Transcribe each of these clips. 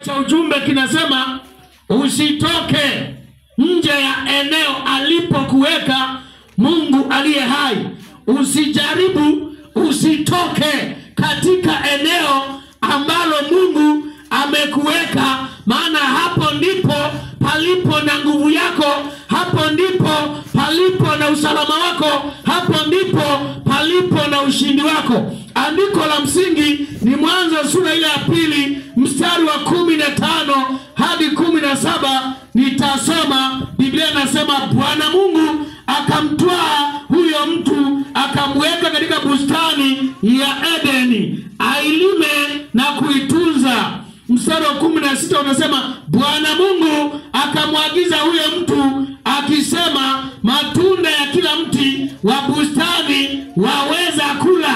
Cha ujumbe kinasema usitoke nje ya eneo alipokuweka Mungu aliye hai. Usijaribu, usitoke katika eneo ambalo Mungu amekuweka, maana hapo ndipo palipo na nguvu yako, hapo ndipo palipo na usalama wako, hapo ndipo palipo na ushindi wako. Andiko la msingi ni Mwanzo sura ile ya 2 mstari wa 15 hadi 17. Nitasoma. Biblia inasema Bwana Mungu akamtwaa huyo mtu akamweka katika bustani ya Edeni ailime na kuitunza. Mstari wa 16 unasema Bwana Mungu akamwagiza huyo mtu akisema, matunda ya kila mti wa bustani waweza kula.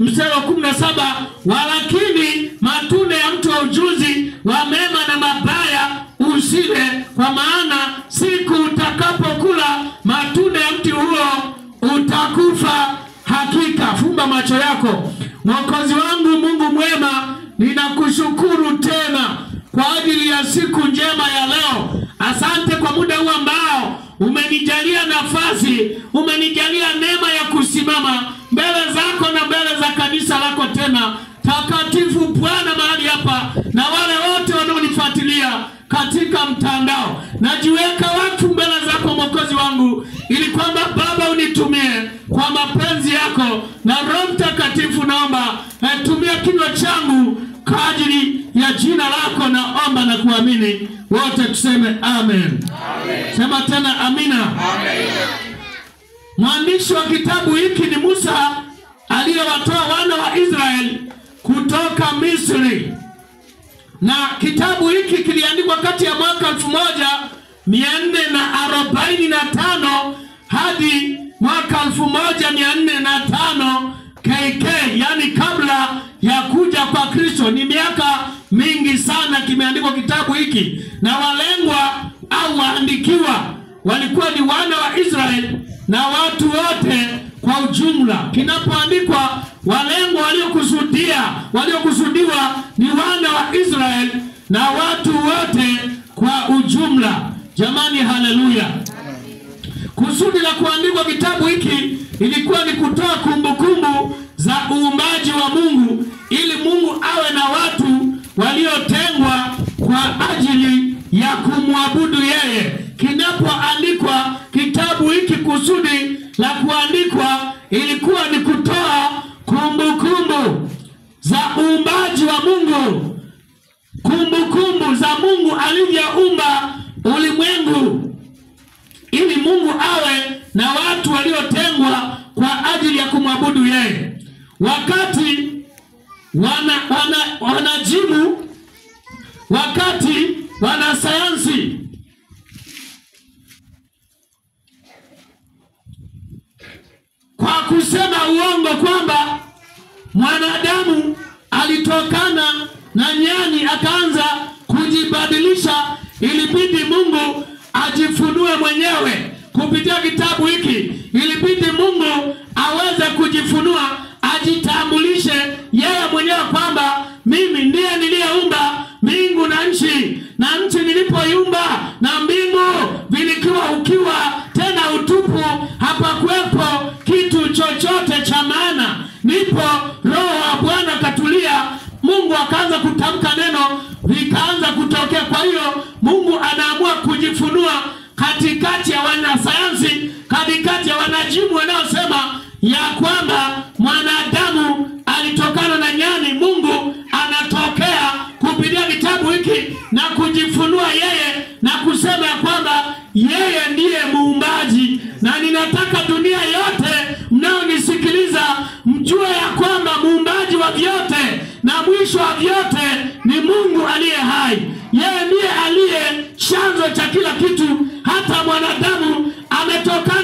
Mstari wa 17, walakini matunda ya mti wa ujuzi wa mema na mabaya usile, kwa maana siku utakapokula matunda ya mti huo utakufa hakika. Fumba macho yako. Mwokozi wangu Mungu mwema, ninakushukuru tena kwa ajili ya siku njema ya leo. Asante kwa muda huu ambao umenijalia nafasi, umenijalia neema ya kusimama mbele zako na mbele za kanisa lako tena takatifu Bwana mahali hapa, na wale wote wanaonifuatilia katika mtandao. Najiweka watu mbele zako Mwokozi wangu, ili kwamba Baba unitumie kwa mapenzi yako, na Roho Mtakatifu naomba tumia kinywa changu kwa ajili ya jina lako. Naomba na kuamini, wote tuseme amen. Amen. Sema tena amina. Amen. Mwandishi wa kitabu hiki ni Musa aliyewatoa wana wa Israeli kutoka Misri. Na kitabu hiki kiliandikwa kati ya mwaka 1445 hadi mwaka 1405 KK, yani kabla ya kuja kwa Kristo. Ni miaka mingi sana kimeandikwa kitabu hiki, na walengwa au waandikiwa walikuwa ni wana wa Israeli na watu wote kwa ujumla. Kinapoandikwa, walengwa waliokusudiwa ni wana wa Israeli na watu wote kwa ujumla. Jamani, haleluya. Kusudi la kuandikwa kitabu hiki ilikuwa ni kutoa kumbukumbu za uumbaji wa Mungu, ili Mungu awe na watu waliotengwa kwa ajili ya kumwabudu yeye. Kinapoandikwa kitabu hiki, kusudi la kuandikwa ilikuwa ni kutoa kumbukumbu za uumbaji wa Mungu, kumbukumbu za Mungu alivyoumba ulimwengu, ili Mungu awe na watu waliotengwa kwa ajili ya kumwabudu yeye. Wakati wanajimu, wakati wanasayansi kwa kusema uongo kwamba mwanadamu alitokana na nyani akaanza kujibadilisha, ilibidi Mungu ajifunue mwenyewe kupitia kitabu hiki. Ilibidi Mungu aweze kujifunua, ajitambulishe yeye mwenyewe kwamba mimi ndiye niliyeumba mbingu na nchi, na nchi nilipoiumba na mbingu vilikuwa ukiwa tena utupu, hapakuwepo kitu chochote cha maana. Ndipo Roho wa Bwana katulia, Mungu akaanza kutamka neno, likaanza kutokea. Kwa hiyo Mungu anaamua kujifunua katikati ya wanasayansi, katikati ya wanajimu wanaosema ya kwamba mwanadamu alitokana na nyani. Mungu anatokea kupitia kitabu hiki na kujifunua yeye na kusema ya kwamba yeye ndiye muumbaji. Na ninataka dunia yote mnaonisikiliza mjue ya kwamba muumbaji wa vyote na mwisho wa vyote ni Mungu aliye hai. Yeye ndiye aliye chanzo cha kila kitu. Hata mwanadamu ametokana